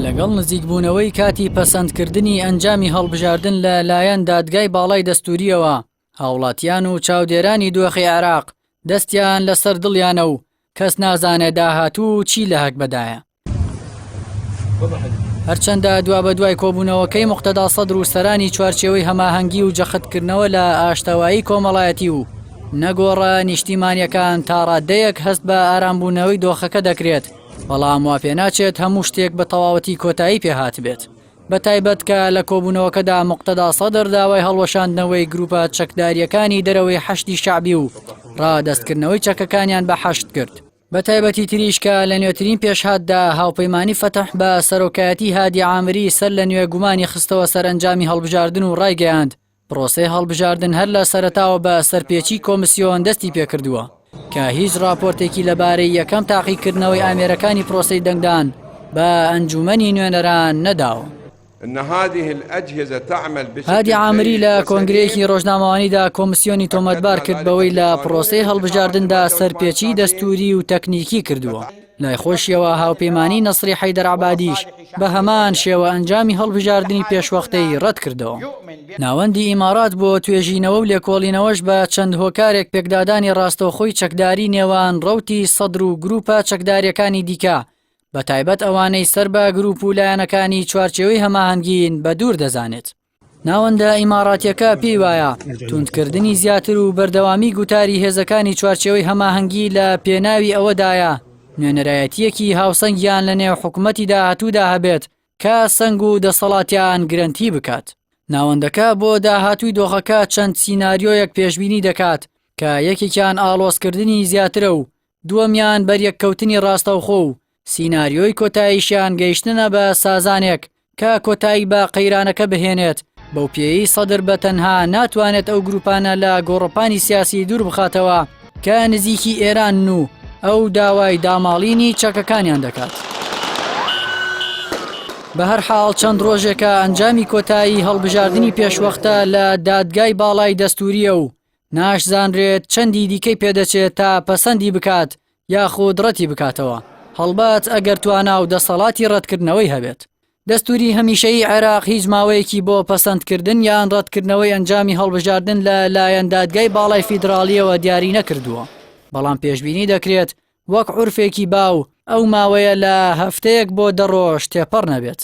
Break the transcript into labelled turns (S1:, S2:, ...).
S1: لەگەڵ نزیکبوونەوەی کاتی پەسەندکردنی ئەنجامی هەڵبژاردن لە لایەن دادگای باڵای دەستوورییەوە، هاوڵاتیان و چاودێرانی دۆخی عێراق دەستیان لەسەر دڵیانە و کەس نازانێ داهاتوو چی لە هەگبەدایە. هەرچەندە دوابەدوای کۆبوونەوەکەی موقتەدا سەدر و سەرانی چوارچێوەی هەماهەنگی و جەختکردنەوە لە ئاشتەوایی کۆمەڵایەتی و نەگۆڕە نیشتیمانیەکان تا ڕادەیەک هەست بە ئارامبوونەوەی دۆخەکە دەکرێت، بەڵام واپێناچێت هەموو شتێک بە تەواوەتی کۆتایی پێهاتبێت. بە تایبەت کە لە کۆبوونەوەکەدا موقتەدا سەدر داوای هەڵوەشاندنەوەی گروپە چەکدارییەکانی دەرەوەی حەشدی شەعبی و ڕادەستکردنەوەی چەکەکانیان بە حەشد کرد. بە تایبەتی تریش کە لە نوێترین پێشهاتدا هاوپەیمانی فەتح بە سەرۆکایەتی هادی عامری سەر لە نوێ گومانی خستەوە سەر ئەنجامی هەڵبژاردن و ڕایگەیاند پرۆسەی هەڵبژاردن هەر لە سەرەتاوە بە سەرپێچی کۆمسیۆن دەستی پێکردووە کە هیچ ڕاپۆرتێکی لەبارەی یەکەم تاقیکردنەوەی ئامێرەکانی پرۆسەی دەنگدان بە ئەنجومەنی نوێنەران نەداوە. هادی عامری لە کۆنگرەیەکی ڕۆژنامەوانیدا کۆمسیۆنی تۆمەتبار کرد بەوەی لە پرۆسەی هەڵبژاردندا سەرپێچی دەستووری و تەکنیکی کردووە. لای خۆشیەوە هاوپەیمانی نەسری حەیدەر عەبادیش بە هەمان شێوە ئەنجامی هەڵبژاردنی پێشوەختەی ڕەتکردەوە. ناوەندی ئیمارات بۆ توێژینەوە و لێکۆڵینەوەش بە چەند هۆکارێک پێکدادانی ڕاستەوخۆی چەکداری نێوان ڕەوتی سەدر و گروپە چەکدارییەکانی دیکە بە تایبەت ئەوانەی سەر بە گروپ و لایەنەکانی چوارچێوەی هەماهەنگین بە دوور دەزانێت. ناوەندە ئیماڕاتیەکە پێی وایە توندکردنی زیاتر و بەردەوامی گوتاری هێزەکانی چوارچێوەی هەماهەنگی لە پێناوی ئەوەدایە نوێنەرایەتییەکی هاوسەنگیان لە نێو حکومەتی داهاتوودا هەبێت کە سەنگ و دەسەڵاتیان گرەنتی بکات. ناوەندەکە بۆ داهاتووی دۆخەکە چەند سیناریۆیەک پێشبینی دەکات کە یەکێکیان ئاڵۆزکردنی زیاترە و دووەمیان بەریەککەوتنی ڕاستەوخۆ و سیناریۆی کۆتاییشیان گەیشتنە بە سازانێک کە کۆتایی بە قەیرانەکە بهێنێت، بەو پێیەی سەدر بە تەنها ناتوانێت ئەو گروپانە لە گۆڕەپانی سیاسی دوور بخاتەوە کە نزیکی ئێرانن و ئەو داوای داماڵینی چەکەکانیان دەکات. بەهەرحاڵ چەند ڕۆژێکە ئەنجامی کۆتایی هەڵبژاردنی پێشوەختە لە دادگای باڵای دەستوورییە و ناشزانرێت چەندی دیکەی پێدەچێت تا پەسەندی بکات یاخود ڕەتی بکاتەوە، هەڵبەت ئەگەر توانا و دەسەڵاتی ڕەتکردنەوەی هەبێت. دەستوری هەمیشەیی عێراق هیچ ماوەیەکی بۆ پەسەندکردن یان ڕەتکردنەوەی ئەنجامی هەڵبژاردن لە لایەن دادگای باڵای فیدراڵییەوە دیاری نەکردووە، بەڵام پێشبینی دەکرێت وەک عورفێکی باو ئەو ماوەیە لە هەفتەیەک بۆ دە ڕۆژ تێپەڕ نەبێت.